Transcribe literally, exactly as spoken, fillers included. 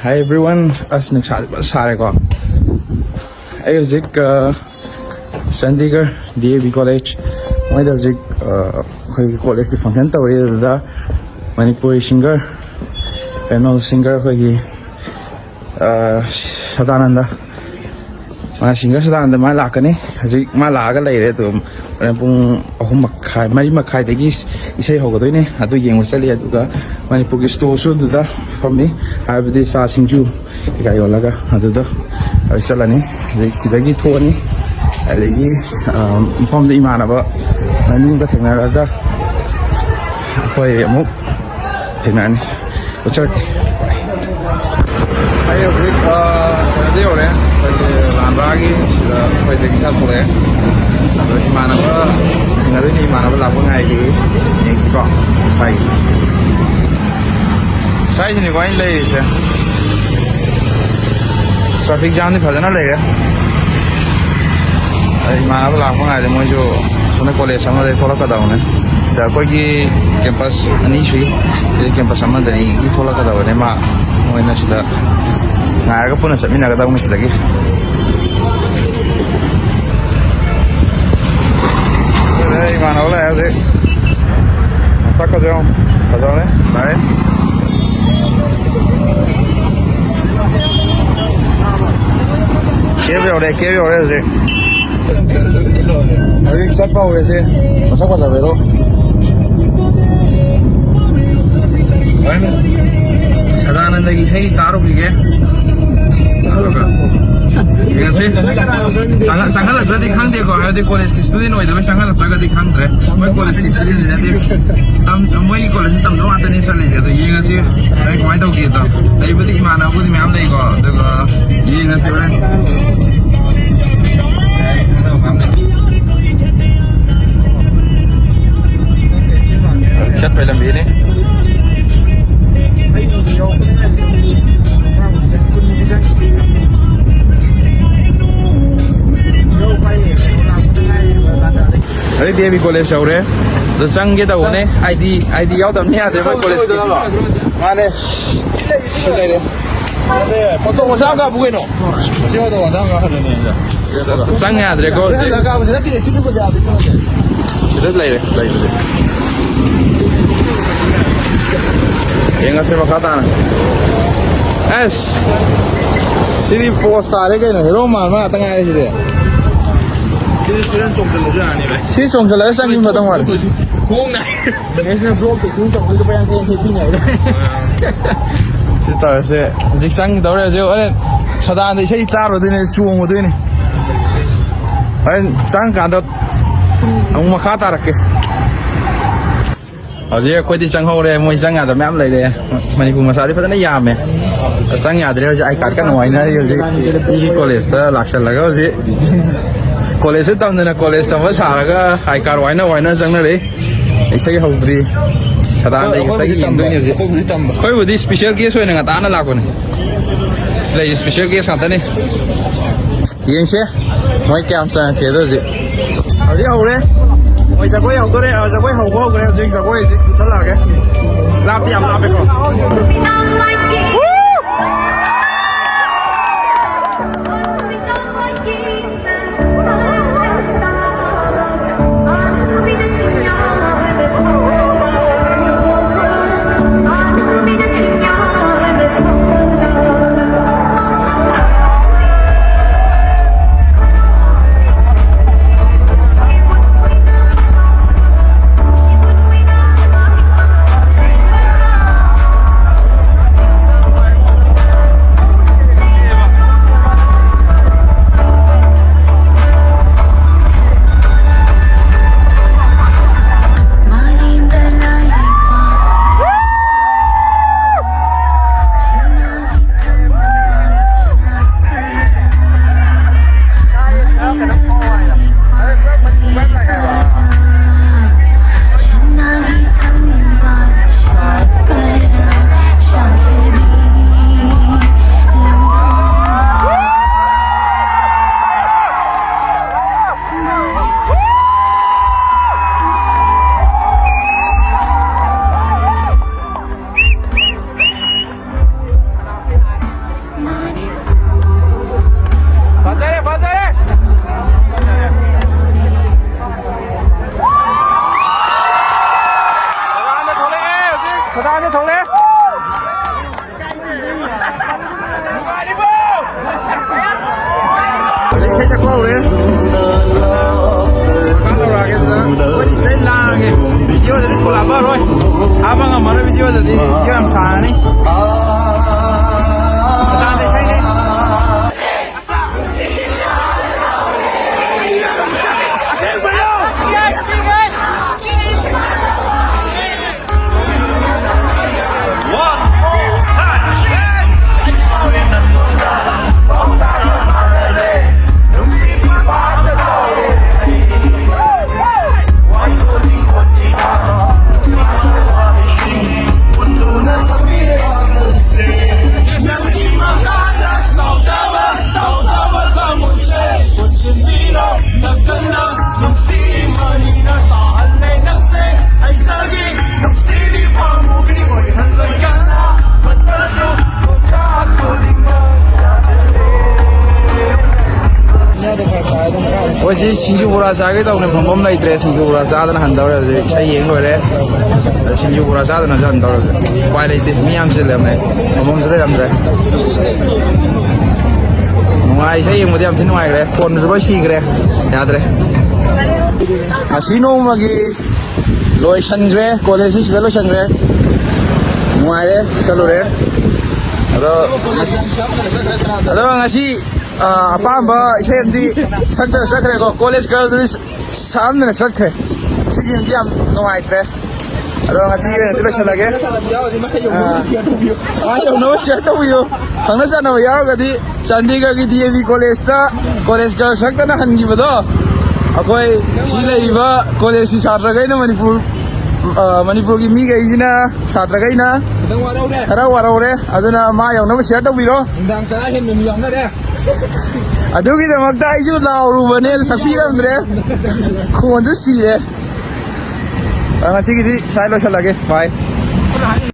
Hi everyone, ꯑꯁ, ꯅꯨꯡꯁꯥꯁꯦ ꯐꯖꯅ ꯁꯥꯔꯦꯀꯣ꯫ ꯑꯩ ꯍꯧꯖꯤꯛ, ꯑ, Chandigarh D A V college ꯃꯣꯏꯗ ꯍꯧꯖꯤꯛ, ꯑ, ꯑꯩꯈꯣꯏꯒꯤ collegeꯀꯤ function ꯇꯧꯔꯤ꯫ ꯑꯗꯨꯗ ꯃꯅꯤꯄꯨꯔꯤ singer, famous singer ꯑꯩꯈꯣꯏꯒꯤ, ꯑ, ꯁꯗꯥꯅꯟꯗ, ꯃꯥ singer ꯁꯗꯥꯅꯟꯗ ꯃꯥ ꯂꯥꯛꯀꯅꯤ꯫ ꯍꯧꯖꯤꯛ ꯃꯥ ꯂꯥꯛꯑꯒ ꯂꯩꯔꯦ꯫ ꯑꯗꯨꯝ ꯍꯣꯔꯦꯟ ꯄꯨꯡ ꯑꯍꯨꯝ ꯃꯈꯥꯏ, ꯃꯔꯤ ꯃꯈꯥꯏꯗꯒꯤ ꯏꯁꯩ ꯍꯧꯒꯗꯣꯏꯅꯦ꯫ ꯑꯗꯨ ꯌꯦꯡꯕ ꯆꯠꯂꯤ꯫ ꯑꯗꯨꯒ ꯃꯅꯤꯄꯨꯔꯒꯤ storeꯁꯨ ꯑꯗꯨꯗ ꯐꯝꯃꯤ, ꯍꯥꯏꯕꯗꯤ ꯆꯥ ꯁꯤꯡꯖꯨ ꯀꯩꯀꯥ ꯌꯣꯜꯂꯒ ꯑꯗꯨꯗ ꯑꯩ ꯆꯠꯂꯅꯤ꯫ ꯑꯗꯩ ꯁꯤꯗꯒꯤ ꯊꯣꯛꯑꯅꯤ꯫ ꯑꯗꯒꯤ, ꯑ, ꯃꯐꯝꯗ ꯏꯃꯥꯟꯅꯕ ꯃꯅꯨꯡꯗ ꯊꯦꯡꯅꯔꯒ ꯑꯩꯈꯣꯏ ꯑꯃꯨꯛ ꯊꯦꯡꯅꯔꯅꯤ꯫ ꯎꯠꯆꯔꯛꯀꯦ꯫ ꯑꯩ ꯍꯧꯖꯤꯛ, ꯑ, ꯀꯩꯅꯣꯗ ꯌꯧꯔꯦ, ꯑꯩꯈꯣꯏꯒꯤ ꯂꯥꯟꯕ꯭ꯔꯥꯒꯤ ꯁꯤꯗ ꯑꯩꯈꯣꯏꯗꯒꯤ ꯈꯔ ꯊꯣꯛꯂꯛꯑꯦ꯫ ꯑꯗꯣ ꯏꯃꯥꯟꯅꯕ ꯊꯦꯡꯅꯗꯣꯏꯅꯦ, ꯏꯃꯥꯟꯅꯕ ꯂꯥꯛꯄ ꯉꯥꯏꯔꯤ꯫ ꯌꯦꯡꯁꯤꯀꯣ꯫ Bye꯫ ꯁ꯭ꯋꯥꯏꯁꯤꯅꯤꯀꯣ ꯑꯩꯅ ꯂꯩꯔꯤꯁꯦ꯫ Traffic jamꯗꯤ ꯐꯖꯅ ꯂꯩꯔꯦ꯫ ꯑꯩ ꯏꯃꯥꯟꯅꯕ ꯂꯥꯛꯄ ꯉꯥꯏꯔꯦ꯫ ꯃꯣꯏꯁꯨ ꯁꯣꯝꯗ college ꯑꯃꯗꯒꯤ ꯊꯣꯛꯂꯛꯀꯗꯕꯅꯦ꯫ ꯁꯤꯗ ꯑꯩꯈꯣꯏꯒꯤ campus ꯑꯅꯤ ꯁꯨꯏ꯫ ꯁꯤꯗ campus ꯑꯃꯗꯒꯤ ꯊꯣꯛꯂꯛꯀꯗꯕꯅꯦ꯫ ꯃꯥ, ꯃꯣꯏꯅ ꯁꯤꯗ ꯉꯥꯏꯔꯒ ꯄꯨꯟꯅ ꯆꯠꯃꯤꯟꯅꯒꯗꯕꯅꯤ ꯁꯤꯗꯒꯤ꯫ ꯑꯗꯨꯗ ꯏꯃꯥꯟꯅꯕ ꯂꯥꯛꯑꯦ ꯍꯧꯖꯤꯛ꯫ ꯃꯁꯛꯀꯁꯦ ꯌꯦꯡꯉꯣ꯫ ꯐꯖꯕꯅꯦ꯫ ꯂꯥꯛꯑꯦ꯫ Cave ꯌꯧꯔꯦ, cave ꯌꯧꯔꯦ ꯍꯧꯖꯤꯛ꯫ ꯍꯧꯖꯤꯛ ꯆꯠꯄ ꯍꯧꯔꯦꯁꯦ꯫ ꯃꯁꯛ ꯐꯖꯕꯩꯔꯣ? ꯍꯣꯔꯦꯟ ꯁꯗꯥꯅꯟꯗꯒꯤ ꯏꯁꯩ ꯇꯥꯔꯨꯈꯤꯒꯦ꯫ ꯑꯗꯨꯒ ꯌꯦꯡꯉꯁꯤ꯫ ꯆꯪꯍꯜ-, ꯆꯪꯍꯜꯂꯛꯇ꯭ꯔꯗꯤ ꯈꯪꯗꯦꯀꯣ, ꯍꯥꯏꯕꯗꯤ collegeꯀꯤ student ꯑꯣꯏꯗꯕꯩ ꯆꯪꯍꯜꯂꯛꯇ꯭ꯔꯒꯗꯤ ꯈꯪꯗ꯭ꯔꯦ꯫ ꯃꯣꯏ collegeꯀꯤ studentꯗꯤ ꯅꯠꯇꯦ꯫ ꯇꯝ-, ꯃꯣꯏꯒꯤ collegeꯇ ꯇꯝꯗꯧ ꯉꯥꯛꯇꯅꯤ ꯆꯠꯂꯤꯁꯦ꯫ ꯑꯗꯣ ꯌꯦꯡꯉꯁꯤ ꯍꯣꯔꯦꯟ ꯀꯃꯥꯏꯅ ꯇꯧꯒꯦꯗꯣ꯫ ꯑꯩꯕꯨꯗꯤ ꯏꯃꯥꯟꯅꯕꯕꯨꯗꯤ ꯃꯌꯥꯝ ꯂꯩꯀꯣ, ꯑꯗꯨꯒ ꯌꯦꯡꯉꯁꯤ ꯍꯣꯔꯦꯟ꯫ ꯆꯠꯄꯩ ꯂꯝꯕꯤꯅꯤ꯫ ꯑꯗꯩ D A V college ꯌꯧꯔꯦ꯫ ꯑꯗꯣ ꯆꯪꯒꯦ ꯇꯧꯕꯅꯦ꯫ ID, ID ꯌꯥꯎꯗꯕꯅꯤ ꯌꯥꯗꯦ ꯃꯣꯏ collegeꯀꯤ꯫ ꯃꯥꯅꯦ꯫ ꯁꯤ ꯂꯩꯔꯦ꯫ ꯐꯣꯇꯣ ꯃꯆꯥ ꯑꯃ ꯀꯥꯞꯄꯨ ꯀꯩꯅꯣ꯫ ꯁꯤ ꯐꯣꯇꯣ ꯃꯆꯥ ꯑꯃ ꯀꯥꯞꯍꯜꯂꯨꯅꯦ꯫ ꯆꯪ ꯌꯥꯗ꯭ꯔꯦꯀꯣ ꯍꯧꯖꯤꯛ꯫ ꯀꯥꯞꯄꯁꯦ ꯅꯠꯇꯦ, ꯁꯤ ꯐꯖꯕ꯫ ꯁꯤꯗ ꯂꯩꯔꯦ, ꯂꯩꯕꯗꯤ꯫ ꯌꯦꯡꯉꯁꯤ ꯃꯈꯥ ꯇꯥꯅ꯫ ꯑꯁ! ꯁꯤꯗꯤ ꯄꯣꯁ ꯇꯥꯔꯦ ꯀꯩꯅꯣ, ꯍꯦꯔꯣ ꯃꯥꯟꯕ ꯉꯥꯛꯇ ꯉꯥꯏꯔꯦ ꯁꯤꯗꯤ꯫ ꯁꯤ ꯆꯣꯡꯁꯤꯜꯂꯁꯨ ꯌꯥꯅꯤ, ꯚꯥꯏ꯫ ꯁꯤ ꯆꯣꯡꯁꯤꯜꯂꯒ ꯆꯪꯈꯤꯕ ꯃꯇꯝ ꯃꯥꯜꯂꯦ꯫ ꯈꯣꯡꯅ꯫ ꯃꯦꯁꯅ ꯕ꯭ꯂꯣꯛ ꯇꯦꯛꯀꯤꯡ ꯇꯧꯕꯗ ꯂꯨꯄꯥ ꯌꯥꯡꯈꯩ ꯌꯥꯡꯈꯩ ꯄꯤꯅꯤ ꯍꯥꯏꯗ꯫ ꯁꯤ ꯇꯧꯔꯁꯦ꯫ ꯍꯧꯖꯤꯛ ꯆꯪꯈꯤꯗꯧꯔꯦ꯫ ꯍꯧꯖꯤꯛ ꯍꯣꯔꯦꯟ ꯁꯗꯥꯟꯗ ꯏꯁꯩ ꯇꯥꯔꯨꯗꯣꯏꯅꯦ, ꯆꯣꯡꯉꯨꯗꯣꯏꯅꯦ꯫ ꯍꯣꯔꯦꯟ ꯆꯪꯀꯥꯟꯗ ꯑꯃꯨꯛ ꯃꯈꯥ ꯇꯥꯔꯛꯀꯦ꯫ ꯍꯧꯖꯤꯛ ꯑꯩꯈꯣꯏꯗꯤ ꯆꯪꯍꯧꯔꯦ, ꯃꯣꯏ ꯆꯪ ꯌꯥꯗꯕ ꯃꯌꯥꯝ ꯂꯩꯔꯦ꯫ ꯃꯅꯤꯄꯨꯔ ꯃꯆꯥꯗꯤ ꯐꯖꯅ ꯌꯥꯝꯃꯦ꯫ ꯆꯪ ꯌꯥꯗ꯭ꯔꯦ ꯍꯧꯖꯤꯛ, ꯑꯥꯏ ꯀꯥꯔꯗ ꯀꯟꯅ ꯋꯥꯏꯅꯔꯤ ꯍꯧꯖꯤꯛ꯫ ꯃꯤꯒꯤ ꯀꯣꯂꯦꯖꯇ ꯂꯥꯛꯁꯜꯂꯒ ꯍꯧꯖꯤꯛ ꯀꯣꯂꯦꯖꯇ ꯇꯝꯗꯅ ꯀꯣꯂꯦꯖ ꯇꯝꯕ ꯁꯥꯔꯒ ꯑꯥꯏ ꯀꯥꯔꯗ ꯋꯥꯏꯅ ꯋꯥꯏꯅ ꯆꯪꯅꯔꯤ꯫ ꯏꯁꯩ ꯍꯧꯗ꯭ꯔꯤ꯫ ꯁꯗꯥꯟꯗ ꯑꯩꯈꯣꯏꯕꯨꯗꯤ ꯌꯦꯡꯗꯣꯏꯅꯦ ꯍꯧꯖꯤꯛ꯫ ꯑꯩꯈꯣꯏꯕꯨꯗꯤ ꯇꯝꯕ꯫ ꯑꯩꯈꯣꯏꯕꯨꯗꯤ ꯁ꯭ꯄꯤꯁꯦꯜ ꯀꯦꯁ ꯑꯣꯏꯅ ꯉꯟꯇꯥꯅ ꯂꯥꯛꯄꯅꯦ꯫ ꯁꯤꯗ ꯂꯩ ꯁ꯭ꯄꯤꯁꯦꯜ ꯀꯦꯁ ꯉꯥꯛꯇꯅꯦ꯫ ꯌꯦꯡꯁꯦ ꯃꯣꯏ ꯀꯌꯥꯝ ꯆꯪꯉꯛꯀꯦꯗꯣ ꯍꯧꯖꯤꯛ꯫ ꯍꯧꯖꯤꯛ ꯍꯧꯔꯦ꯫ ꯃꯣꯏ ꯖꯒꯣꯏ ꯍꯧꯗꯣꯔꯦ꯫ ꯑ, ꯖꯒꯣꯏ ꯍꯧꯕ ꯍꯧꯈ꯭ꯔꯦ꯫ ꯍꯧꯖꯤꯛ ꯖꯒꯣꯏ ꯍꯧꯖꯤꯛ ꯃꯨꯊꯠꯂꯛꯑꯒꯦ꯫ ꯂꯥꯞꯇꯤ ꯌꯥꯝ ꯂꯥꯞꯄꯦꯀꯣ꯫ ꯏꯁꯩ ꯁꯛꯄ ꯍꯧꯔꯦ꯫ ꯃꯈꯥ ꯇꯧꯔꯛꯑꯒꯦ ꯑꯗꯨꯗ꯫ ꯑꯩꯈꯣꯏꯗꯤ ꯁꯤꯗꯩ ꯂꯥꯡꯉꯒꯦ꯫ ꯚꯤꯗꯤꯑꯣꯗꯗꯤ ꯊꯣꯛꯂꯛꯑꯔꯣꯏ꯫ ꯍꯥꯞꯄ ꯉꯝꯃꯔꯣꯏ ꯚꯤꯗꯤꯑꯣꯗꯗꯤ꯫ ꯚꯤꯗꯤꯑꯣ ꯌꯥꯝ ꯁꯥꯡꯉꯅꯤ꯫ ꯃꯇꯥꯡꯗ ꯏꯁꯩꯅꯤ꯫ ꯑꯩꯈꯣꯏꯁꯤ ꯁꯤꯡꯖꯨ ꯕꯣꯔꯥ ꯆꯥꯒꯦ ꯇꯧꯕꯅꯦ, ꯐꯝꯐꯝ ꯂꯩꯇ꯭ꯔꯦ꯫ ꯁꯤꯡꯖꯨ ꯕꯣꯔꯥ ꯆꯥꯗꯅ ꯍꯟꯗꯧꯔꯦ ꯍꯧꯖꯤꯛ꯫ ꯏꯁꯩ ꯌꯦꯡ ꯂꯣꯏꯔꯦ꯫ ꯑꯗ ꯁꯤꯡꯖꯨ ꯕꯣꯔꯥ ꯆꯥꯗꯅꯁꯨ ꯍꯟꯗꯧꯔꯦ ꯍꯧꯖꯤꯛ꯫ ꯎꯄꯥꯏ ꯂꯩꯇꯦ, ꯃꯤ ꯌꯥꯝ ꯆꯤꯜꯂꯦ꯫ ꯐꯝꯐꯝꯁꯨ ꯂꯩꯔꯝꯗ꯭ꯔꯦ꯫ ꯅꯨꯡꯉꯥꯏ, ꯏꯁꯩ ꯌꯦꯡꯕꯗꯤ ꯌꯥꯝ ꯊꯤ ꯅꯨꯡꯉꯥꯏꯈ꯭ꯔꯦ꯫ ꯈꯣꯟꯁꯨ ꯂꯣꯏ ꯁꯤꯈ꯭ꯔꯦ꯫ ꯌꯥꯗ꯭ꯔꯦ꯫ ꯉꯁꯤ ꯅꯣꯡꯃꯒꯤ ꯂꯣꯏꯁꯟꯈ꯭ꯔꯦ꯫ ꯀꯣꯂꯦꯖꯁꯤ ꯁꯤꯗ ꯂꯣꯏꯁꯟꯈ꯭ꯔꯦ꯫ ꯅꯨꯡꯉꯥꯏꯔꯦ, ꯆꯠꯂꯨꯔꯦ꯫ ꯑꯗꯣ, ꯑꯗꯣ ꯉꯁꯤ, ꯑ, ꯑꯄꯥꯝꯕ ꯏꯁꯩ ꯑꯃꯗꯤ ꯁꯛꯇꯅ ꯆꯠꯈ꯭ꯔꯦꯀꯣ꯫ ꯀꯣꯂꯦꯖ ꯒꯔꯜꯗꯨꯗꯤ ꯁꯛꯑꯝꯗꯅ ꯆꯠꯈ꯭ꯔꯦ꯫ ꯁꯤꯁꯤꯃꯗꯤ ꯌꯥꯝ ꯅꯨꯡꯉꯥꯏꯇ꯭ꯔꯦ꯫ ꯑꯗꯣ ꯉꯁꯤꯒꯤ ꯑꯣꯏꯅꯗꯤ ꯂꯣꯏꯁꯤꯜꯂꯒꯦ꯫ ꯑ, ꯑꯥ ꯌꯧꯅꯕ ꯁꯤꯌꯔ ꯇꯧꯕꯤꯌꯨ꯫ ꯈꯪꯅ ꯆꯥꯟꯅꯕ ꯌꯥꯎꯔꯒꯗꯤ ꯆꯥꯟꯗꯤꯒꯔꯒꯤ ꯗꯤ ꯑꯦ ꯚꯤ ꯀꯣꯂꯦꯖꯇ ꯀꯣꯂꯦꯖ ꯒꯔꯜ ꯁꯛꯇꯅ ꯍꯟꯈꯤꯕꯗꯣ, ꯑꯩꯈꯣꯏ ꯁꯤ ꯂꯩꯔꯤꯕ ꯀꯣꯂꯦꯖꯀꯤ ꯁꯥꯇ꯭ꯔꯈꯩꯅ, ꯃꯅꯤꯄꯨꯔ, ꯑ, ꯃꯅꯤꯄꯨꯔꯒꯤ ꯃꯤꯈꯩꯁꯤꯅ, ꯁꯥꯇ꯭ꯔꯈꯩꯅ ꯈꯤꯇꯪ ꯋꯥꯔꯧꯔꯦ꯫ ꯈꯔ ꯋꯥꯔꯧꯔꯦ꯫ ꯑꯗꯨꯅ ꯃꯥ ꯌꯧꯅꯕ ꯁꯤꯌꯔ ꯇꯧꯕꯤꯔꯣ꯫ ꯅꯨꯡꯗꯥꯡ ꯆꯔꯥ ꯍꯦꯟꯕ ꯃꯤ ꯌꯥꯎꯅꯔꯦ꯫ ꯑꯗꯨꯒꯤꯗꯃꯛꯇ ꯑꯩꯁꯨ ꯂꯥꯎꯔꯨꯕꯅꯦ, ꯑꯗꯨ ꯁꯛꯄꯤꯔꯝꯗ꯭ꯔꯦ꯫ ꯈꯣꯟꯁꯨ ꯁꯤꯔꯦ꯫ ꯑ, ꯉꯁꯤꯒꯤꯗꯤ ꯁ꯭ꯋꯥꯏ ꯂꯣꯏꯁꯤꯜꯂꯒꯦ꯫ ꯕꯥꯏ꯫